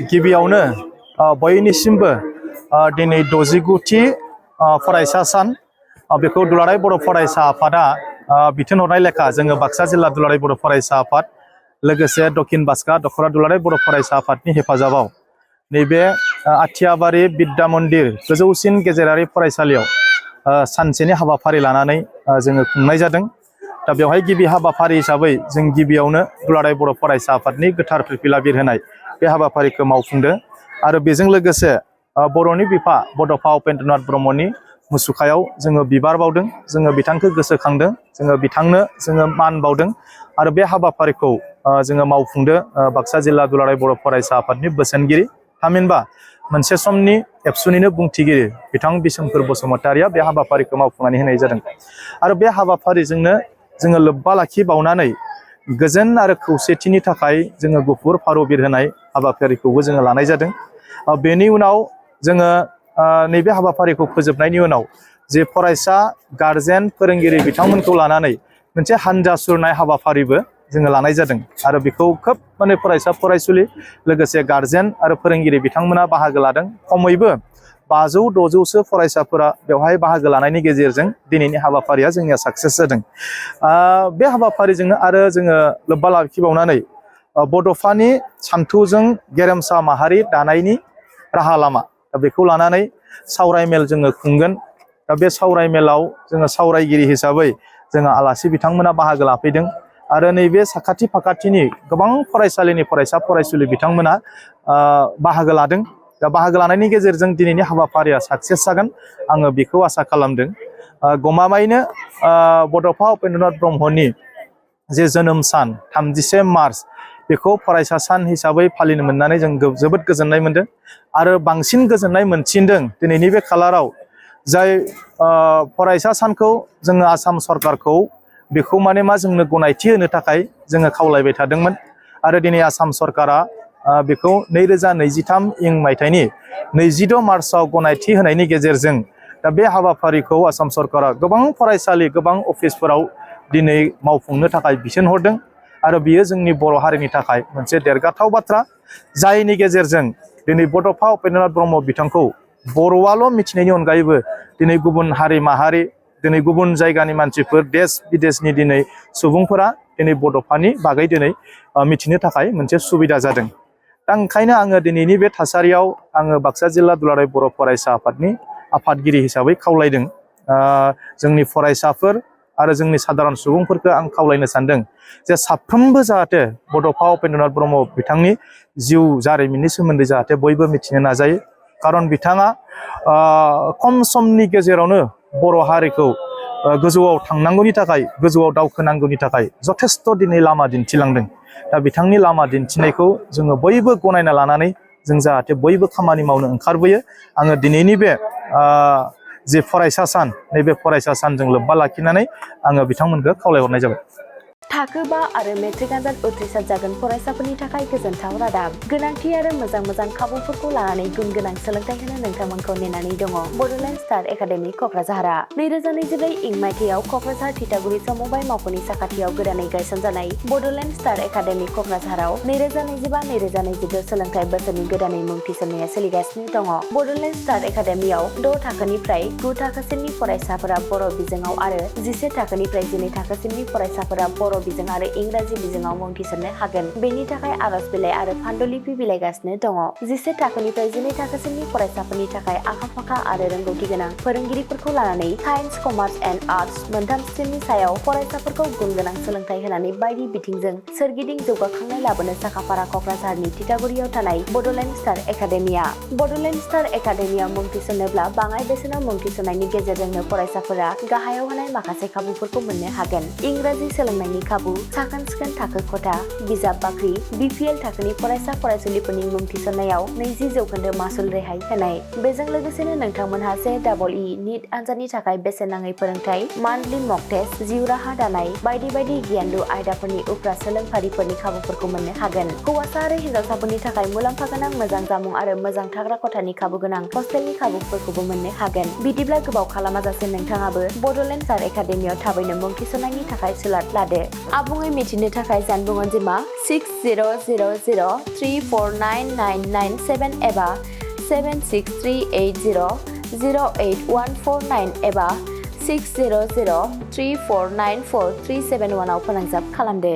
गिबियावनो बयनिसिमबो दिनै 69थि फरायसा सान बेखौ दुलाराय बर' फरायसा आफादा बिथोन हरनाय लेखा जोङो बाक्सा जिल्ला दुलाराय बर' फरायसा आफाद लोगोसे दक्षिण बाक्सा दख'रा दुलाराय बर' फरायसा आफादनि हेफाजाबाव नैबे आथियाबारि बिद्या मन्दिर गोजौसिन गेजेरारि फरायसालियाव सानसेनि हाबाफारि लानानै जोङो खुंनाय जादों। दा बेवहाय गिबि हाबाफारि हिसाबै जों गिबियावनो दुलाराय बर' फरायसा आफादनि गोथार फिरफिला बिरहोनाय बे हाबाफारिखौ मावफुंदों आरो बेजों लोगोसे बर'नि बिफा बड'फा उपेन्द्रनाथ ब्रह्मनि मुसुखायाव जोङो बिबार बावदों, जोङो बिथांखौ गोसोखांदों, जोङो बिथांनो जोङो मान बावदों आरो बे हाबाफारिखौ जोङो मावफुंदों बाक्सा जिल्ला दुलाराय बर' फरायसा आफादनि बोसोनगिरि थामहिनबा मोनसे समनि एबसुनिनो बुंथिगिरि बिथां बिशोमफोर बसुमतारिया बे हाबाफारिखौ मावफुंनानै होनाय जादों आरो बे हाबाफारिजोंनो जोङो लोब्बा लाखिबावनानै गोजोन आरो खौसेथिनि थाखाय जोङो गुफुर फारौ बिरहोनाय हाबाफारिखौबो जोङो लानाय जादों। बेनि उनाव जोङो नैबे हाबाफारिखौ फोजोबनायनि उनाव जे फरायसा गारजेन फोरोंगिरि बिथांमोनखौ लानानै मोनसे हानजा सुरनाय हाबाफारिबो जोङो लानाय जादों आरो बेखौ खोब फरायसा फरायसुलि लोगोसे गारजेन आरो फोरोंगिरि बिथांमोना बाहागो लादों। खमैबो 500-600सो फरायसाफोरा बेवहाय बाहागो लानायनि गेजेरजों दिनैनि हाबाफारिया जोंनिया साक्सेस जादों। बे हाबाफारिजोंनो आरो जोङो लोब्बा लाखिबावनानै बड'फानि सानथौजों गेरेमसा माहारि दानायनि राहा लामा बेखौ लानानै सावरायमेल जोङो खुंगोन। दा बे सावरायमेलाव जोङो सावरायगिरि हिसाबै जोङो आलासि बिथांमोना बाहागो लाफैदों आरो नैबे साखाथि फाखाथिनि गोबां फरायसालिनि फरायसा फरायसुलि बिथांमोना बाहागो लादों। दा बाहागो लानायनि गेजेरजों दिनैनि हाबाफारिया साक्सेस जागोन आङो बेखौ आसा खालामदों। गमामायैनो बड'फा उपेन्द्रनाथ ब्रह्मनि जे जोनोम सान 31 मार्च बेखौ फरायसा सान हिसाबै फालिनो मोननानै जों जोबोद गोजोननाय मोनदों आरो बांसिन गोजोननाय मोनसिनदों दिनैनि बे खालाराव जाय फरायसा सानखौ जोङो आसाम सरकारखौ बेखौ जोंनो गनायथि होनो थाखाय जोङो खावलायबाय थादोंमोन आरो दिनै आसाम सरकारा बेखौ 2023 मायथाइनि 26 मार्चआव गनायथि होनायनि गेजेरजों दा बे हाबाफारिखौ आसाम सरकारा गोबां फरायसालि गोबां अफिसफोराव दिनै मावफुंनो थाखाय बिथोन हरदों आरो बियो जोंनि बर' हारिनि थाखाय मोनसे देरगाथाव बाथ्रा जायनि गेजेरजों दिनै बड'फा उपेन्द्रनाथ ब्रह्म बिथांखौ बर'आल' मिथिनायनि अनगायैबो दिनै गुबुन हारि माहारि दिनै गुबुन जायगानि मानसिफोर देश बिदेशनि दिनै सुबुंफोरा दिनै बड'फानि बागै दिनै मिथिनो थाखाय मोनसे सुबिदा जादों। दा ओंखायनो आङो दिनैनि बे थासारियाव आङो बाक्सा जिल्ला दुलाराय बर' फरायसा आफादनि आफादगिरि हिसाबै खावलायदों जोंनि फरायसाफोर आरो जोंनि साधारन सुबुंफोरखौ आं खावलायनो सानदों जे साफ्रोमबो जाहाथे बड'फा उपेन्द्रनाथ ब्रह्म बिथांनि जिउ जारिमिननि सोमोन्दै जाहाथे बयबो मिथिनो नाजायो। खारन बिथाङा खम समनि गेजेरावनो बर' हारिखौ गोजौआव थांनांगौनि थाखाय गोजौआव दावखोनांगौनि थाखाय जथेस्थ' दिनै लामा दिन्थिलांदों। दा बिथांनि लामा दिन्थिनायखौ जोङो बयबो गनायना लानानै जों जाहाथे बयबो खामानि मावनो ओंखारबोयो। आङो दिनैनि बे जे फरायसा सान नैबे फरायसा सानजों लोब्बा लाखिनानै आङो बिथांमोनखौ खावलायहरनाय जाबाय। थाखो 5 आरो मेट्रिक आनजाद उथ्रिसार जागोन फरायसाफोरनि थाखाय गोजोनथाव रादाब। गोनांथि आरो मोजां खाबुफोरखौ लानानै गुन गोनां सोलोंथाइ होनो नोंथांमोनखौ नेनानै दङ बड'लेण्ड स्टार एकाडेमि क'क्राझारआ 2024 मायथाइयाव क'क्राझार थिथागुरि समबाय मावख'नि साखाथियाव गोदानै गायसनजानाय बड'लेण्ड स्टार एकाडेमि क'क्राझाराव 2025-2026 सोलोंथाइ बोसोरनि गोदानै मुं थिसननाया सोलिगासिनो दङ। बड'लेण्ड स्टार एकाडेमियाव 6 थाखोनिफ्राय 9 थाखोसिमनि फरायसाफोरा बर' बिजोङाव आरो 11 थाखोनिफ्राय 12 थाखोसिमनि फरायसाफोरा बर' बिजों आरो इंराजि बिजोङाव मुं थिसननो हागोन। बेनि थाखाय आर'ज बिलाइ आरो फान्डुलिपि बिलाइगासिनो दङ। 11 थाखोनिफ्राय 12 थाखोसिमनि फरायसाफोरनि थाखाय आखा-फाखा आरो रोंगौथि गोनां फोरोंगिरिफोरखौ लानानै साइन्स, कमार्स एन्ड आर्टस मोनथाम स्ट्रिमनि सायाव फरायसाफोरखौ गुन गोनां सोलोंथाइ होनानै बायदि बिथिंजों सोरगिदिं जौगाखांनाय लाबोनो साखाफारा क'क्राझारनि थिथागुरियाव थानाय बड'लेण्ड स्टार एकाडेमिया। बड'लेण्ड स्टार एकाडेमियाव मुं थिसननोब्ला बाङाइ बेसेनाव मुं थिसननायनि गेजेरजोंनो फरायसाफोरा गाहायाव होनाय माखासे खाबुफोरखौ मोननो हागोन। इंराजि सोलोंनायनि खाबु, साखोन-सिखोन थाखो खथा, बिजाब बाख्रि, BPL थाखोनि फरायसा फरायसुलिफोरनि मुं थिसननायाव 20% मासुल रेहाय होनाय। बेजों लोगोसेनो नोंथांमोनहा JEE नीट आनजादनि थाखाय बेसेन नाङै फोरोंथाय, मान्थलि मक टेस्ट, जिउ राहा दानाय बायदि गियानलु आयदाफोरनि उफ्रा सोलोंफारिफोरनि खाबुफोरखौ मोननो हागोन। हौवासा आरो हिन्जावसाफोरनि थाखाय मुलाम्फा गोनां मोजां जामुं आरो मोजां थाग्रा खथानि खाबु गोनां हस्टेलनि खाबुफोरखौबो मोननो हागोन। बिदिब्ला गोबाव खालामाजासे नोंथाङाबो बड'लेण्ड स्टार एकाडेमियाव थाबैनो मुं थिसननायनि थाखाय सुलाद लादो। आबुङै मिथिनो थाखाय जानबुं अनजिमा 6000349997 एबा 7638008149 एबा 6003494371 आव फोनांजाब खालामदो।